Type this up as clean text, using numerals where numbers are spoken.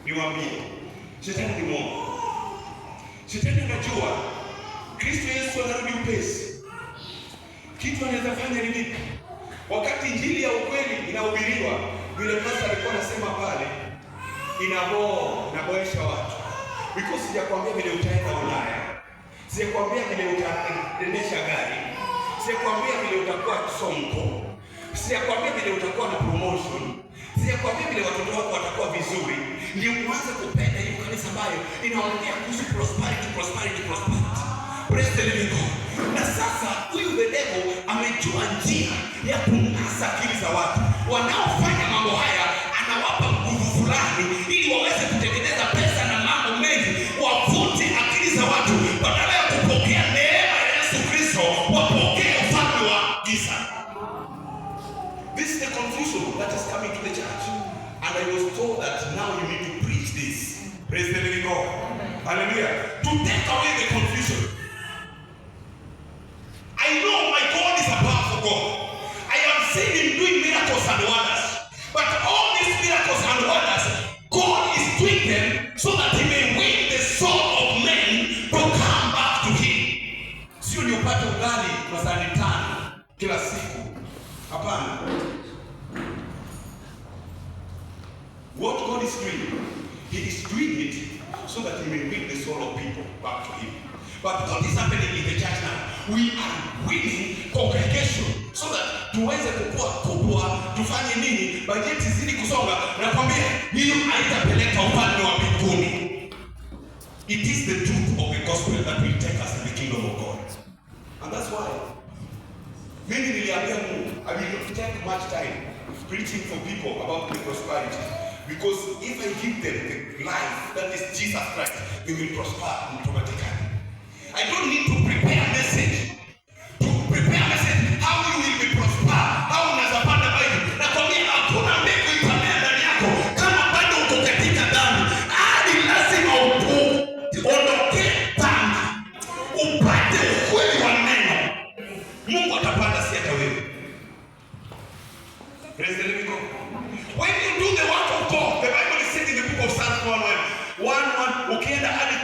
Niwaambie, shetani ni mwongo. Shetani anajua Kristo Yesu anarudi upesi. Kitu anaweza fanya ni nini? Wakati injili ya ukweli inahubiriwa, vile pastor alikuwa anasema pale, inaboesha watu. Because sijakwambia vile utaenda Ulaya, sijakwambia vile utaendesha gari, sijakwambia vile utakuwa sonko, sijakwambia vile utakuwa na promotion, sijakwambia vile watoto wako watakuwa vizuri. Ndio uanze kupenda hiyo kanisa ambayo inaongea kuhusu prosperity. Praise the living God. Na sasa huyu the devil amejua njia ya kunasa akili za watu wanaofanya mambo haya, anawapa nguvu fulani ili waweze kutengeneza pesa na mambo mengi, wavute akili za watu, badala ya kupokea neema ya Yesu Kristo wapokee ufalme wa giza. This is the confusion that is coming to the church, and I was told that now you need to preach this. Praise the living God. Hallelujah. To take away the confusion. I know my God is a powerful God. I have seen him doing miracles and wonders. But all these miracles and wonders, God is doing them so that he may win the soul of men to come back to him. Sio ni upate ugali kwa sahani 5 kila siku. Hapana. What God is doing, he is doing it so that he may win the soul of people back to him. But what is happening in the church now? We are winning congregation so that tuweze kukua kubwa, tufanye nini? Bajeti zidi kusonga. Nakwambia hiyo haitapeleka ufalme wa mbinguni. It is the truth of the gospel that will take us in the kingdom of God. And that's why many niliambia Mungu, I will not take much time preaching for people about the prosperity. Because if I give them the life that is Jesus Christ, they will prosper automatically. I don't need to prepare a message. To prepare a message, how you will be prosper, how unaweza panda Bible. Nakwambia hakuna mbegu itamea ndani yako kama bado uko katika dhambi. Hadi lazima uondoke dhambi, upate ukweli wa neno. Mungu atapanda, si hata wewe. Praise the living God. When you do the work of God, the Bible is saying in the book of Psalms 1:1, ukienda hadi